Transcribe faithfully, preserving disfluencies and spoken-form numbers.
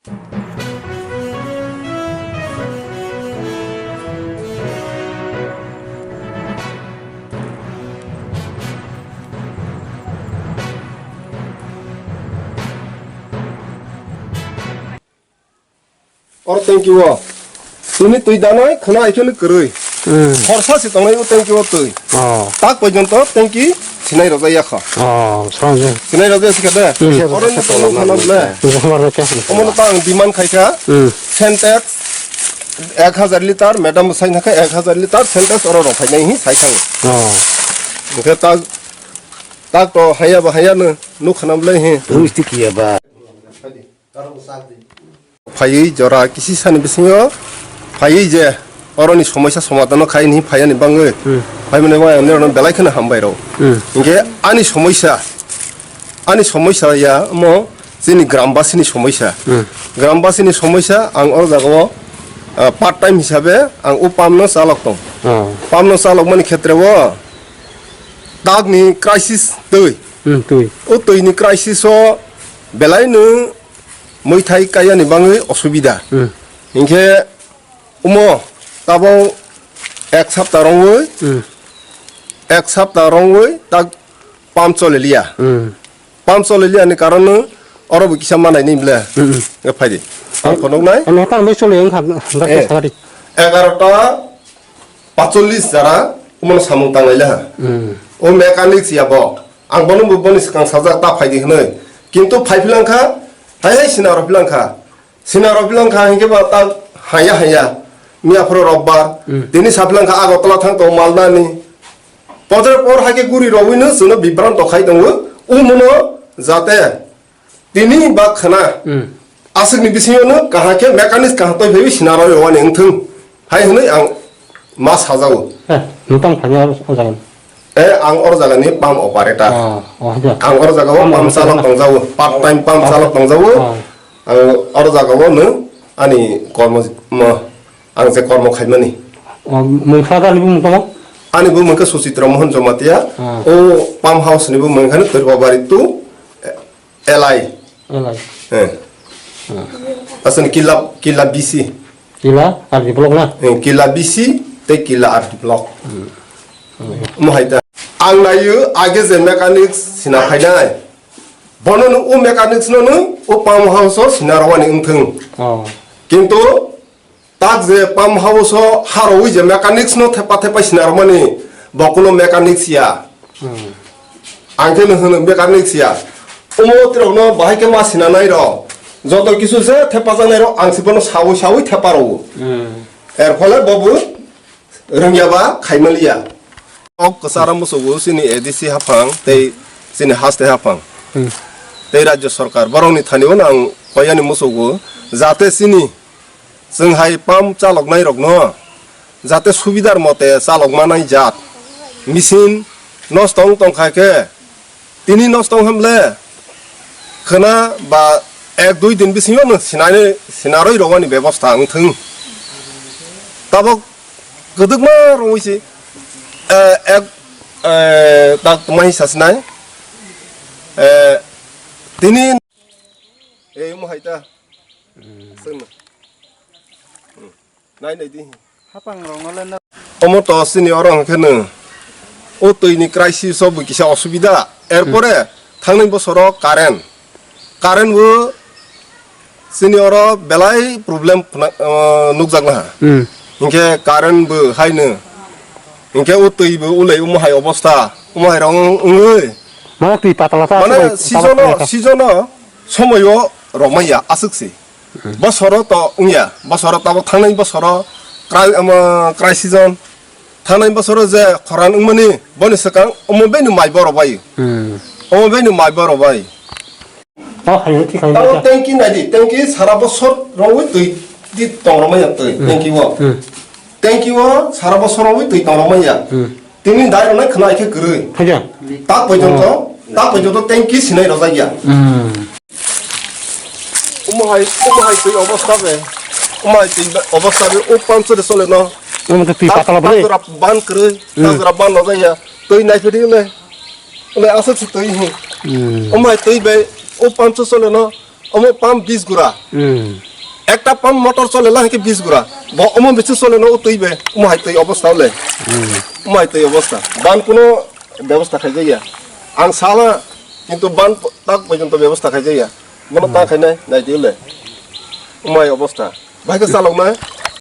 Oro tanki o. Tini twi danai khwna ikheno kwrwi. Hmm. Horsa se tongnai o tanki o twi. Oh. Tak porjonto tanki sinai rojak ya kha. Oh, song je. Sinai rojak ya kha de. Hmm. Oro ni tongno khana ble. Jomar rojak ya kha. Omo no ta ang demand khai kha. Hmm. Sentex ek hazar liter, madam sai na kha ek hazar liter Sentex oro rok phainai hi sai thang. Oh. Hwnkhe tak, tak to haya ba haya no nuk khana ble hi. Rusti kiya ba. Phaiwi jora kisi sani bisingo phaiwi je oroni somoisa somadhano khai hinwi phaiya ni bangwi Hmm. phaimani bagwi ang norokno belai kheno hambai rw. Hmm. Hinkhe ani somoisa, ani somoisa ya omo chini grambasini somoisa. Hmm. Grambasini somoisa ang oro jagao, ah, part time hisabe ang o pump no chalok tong. Oh. Pump no chalok mani khetre o tak ni crisis twi. Hmm, twi. O twi ni crisis o belai no mwithai kaya ni bangwi osubida. Hmm. Hinkhe omo tabok ek sapta rongwi, Hmm. ek sapta rongwi tak pump chole liya. Hmm. Pump chole liya ni karon no oro bo kisa manai ni ble. Hmm, hmm. Nge phai di. Ang phonok nai. Ano tang bai chole wngkha, Eh. Egarota pacholish jara omo no samung tang lai laha. Hmm. O mechanics ya bo. Ang bono bo boni swkang sajak ta phai di hwnwi. Kintu phai philangkha, hai hai sina rw philangkha. Sina rok bilang kha hinkhe ba ta haya haya. Miya phuru rokbar. Hmm. Tini sa bilang kha Agartala thang tongo Malda ni. Potre por hai khe guri rowino chwngno bibranto khai tongo. Umuno jate tini ba khna. Hmm. Aswkni bisingo no kaham khe mechanics kaham toi phaiwi sina rw wani wngthung. Hai hwnwi ang ma sajao. Eh, nutang thani aro o jaga ni. Eh, ang or jaga ni pump operator. Ah, oh, ja. Ang or jaga o Pump pump operator chalok na. Tongjao, part time pump Pump. Chalok tongjao. Ah. Ang or jaga o no ani kormo, mo, ang je kormo khaimani. Oh, mui father ni bumung tamo? Ani bumung khe Suchitra Mohan Jamatia. Ah. O pump house ni bumung khe Twrwabari tu, eh, L I. L I. Eh. Ah. Asal Killa, Killa B C. Killa R D block na? Eh, Killa B C tei Killa R D block. Hmm. Mo hai ta. Ang nayo age je mechanics sina phainai. Bono no o mechanics no no o pump house o sina rwani wngthung. Oh. Kintu tak je pump house o harwi je mechanics no thepa thepa sina rwmani bo kuno mechanics ya. Hmm. Ang khe no hwno mechanics ya. Omo tirok no bahai khe ma sina nai rok. Joto kisu se thepa janai rok ang si bono sawi sawi thepa rwo. Hmm. Er phole bo bo rwngya ba khaimaliya. Ok kwchara musugo chini A D C haphang tei chini haste haphang. Hmm. Tei rajya sarkar borokni thani bono ang koyani musugo jate chini Chwng hai pump chaloknai rokno jate subidar mote chalok manai jat machine nosto wng tong kha khe tini nosto wng hwnle khwna ba ek dui din bisingo no sinai, sinarwi rwmani bebosta wng thung. Tabok kwdwkma rwngwi se, eh, ek, eh, tak tongmani sachinai, eh, tini, eh, omo hai ta. Hmm. Chwngno. Hmm. Nai nai di. Hapang rok no le no. Omo to chini oro hwnkhe no. O twi ni crisis o bo kisa osubida. Erpore Hmm. thangnai bosoro current. Current bo chini oro belai problem khna-, o, nukjak na. Hmm. Hinkhe current bo hai no. Hinkhe o twi bo ulai omo hai obosta. Omo hai rok wng-, wngwi. Mane twi patala ta Mane aswk season o, patala ta. Season o somoyo rwmaiya aswk se. Hmm. Bosoro to wngya, bosoro tabo thangnai bosoro cri-, omo, cri season. Thangnai bosoro je khoran wngmani, boni swkang omo bini mai borok bai. Hmm. Omo bini mai borok bai. Oh, hai, thik hai, Tabo thik hai. Tanki nai di, tanki sara bosor rogwi twi di tong rwmaiya twi, Hmm. tanki o. Hmm. Tanki o sara bosor rogwi twi tong rwmaiya. Hmm. Tini dai rwnai khwna khe kwrwi. Haja. Tak porjonto, Oh. tak porjonto tanki sinai rwjakya. Hmm. Omo hai, omo hai twi obosta be. Omo hai twi be-, obosta be, o pancho de sole no. Omo to twi Tak, patala bole. Tak jora ban kwrwi, tak Hmm. jora ban rwjakya. Twi nai phedi le. Le aswk se twi hi. Hmm. Omo hai twi be, o pancho sole no. omo pump bis gura. Hmm. Ekta pump motor chole lang ke bis gura. Bo omo bisu chole no twi be. Omo hai twi obostha le. Hmm. Omo hai twi obostha. Ban kuno bebostha khai jaya. Ang sala kintu ban tak porjonto bebostha khai jaya. Bono ta khainai, nai di le. Umai obostha. Bai khe chalok nai.